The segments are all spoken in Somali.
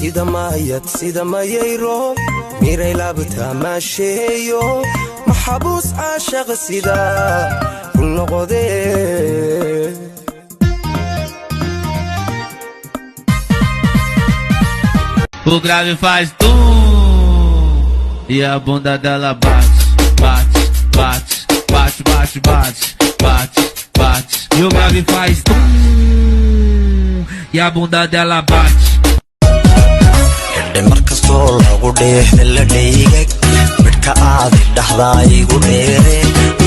Sida maayad, sida mayayro miray laabta maasheeyo, maxabuus caashaq sida ku noqodee. O grave faz tum e a bunda dela bate, bate, bate, bate, bate, bate, bate, bate. E o grave faz tum e a bunda dela bate. Mar kastoo lagu dheehe la dhaygag, midhka aadi dhahdaa igu dheere,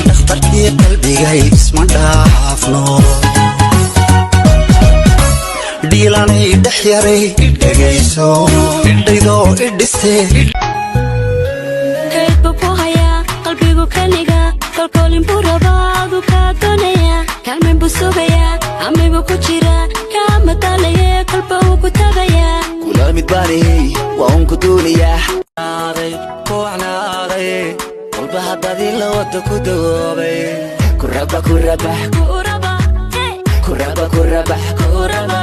dhakhtarkii qalbigay isma dhaafno. Dhiilanay dhex yaray, idhegayso, idhaydoo idhiste. Kayd buu ku hayaa qalbigu keliga, kolkoolin buu rabaa, aduu kaa doonayaa, kaalmin buu sugayaa, amibuu ku jiraa, kaama daalaye, kolba wuu ku tagayaa. Kula mid baanihey, waa un ku duuliyaa. Kuwacnaaday walba haddadii la wada ku dawoobay, kuraba kuraba. Kuraba, hey. Kuraba kuraba. Kuraba.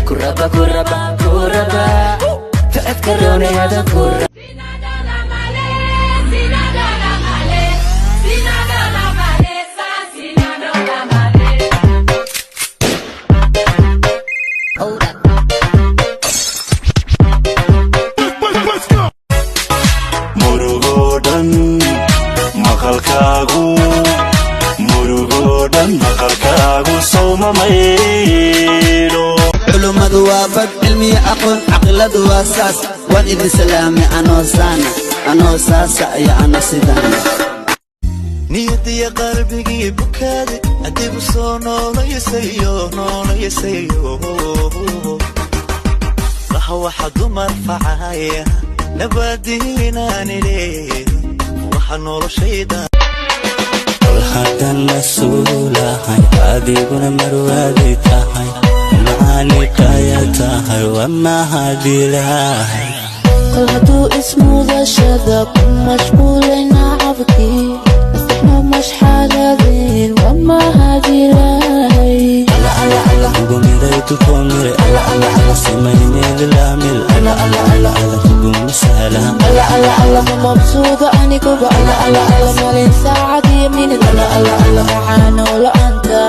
Kuraba kuraba kuraba, facadka roonayada kuraba. Murugoo dhan maqalkaagu, murugoo dhan maqalkaagu sawma maydho. Culummadu waa bad cilmiya aqoon, caqiladu waa saas. Waan idin salaamay anoo saana, anoo saasa iyo ano sidaan. Niyadiya qalbigii bukaade adigu soo noolaysayo, noolaysayo. Laha waxa dumar facaya nabadiinaanile, waxa noloshayda. Kol haddan mas-uulahay, adiguna marwaadi tahay, macaaniqaya tahay, waa mahadilahay. Kol hadduu ismudashada ku mashquulay nacabkii, maskaxna mashxaladeen, waa mahadilahay. Kugumiray tukomire, simayneelilaamil kuguma sahla. Ma mabsuuda aniguba, malin saacad iyo minid macaanoo la'aanta.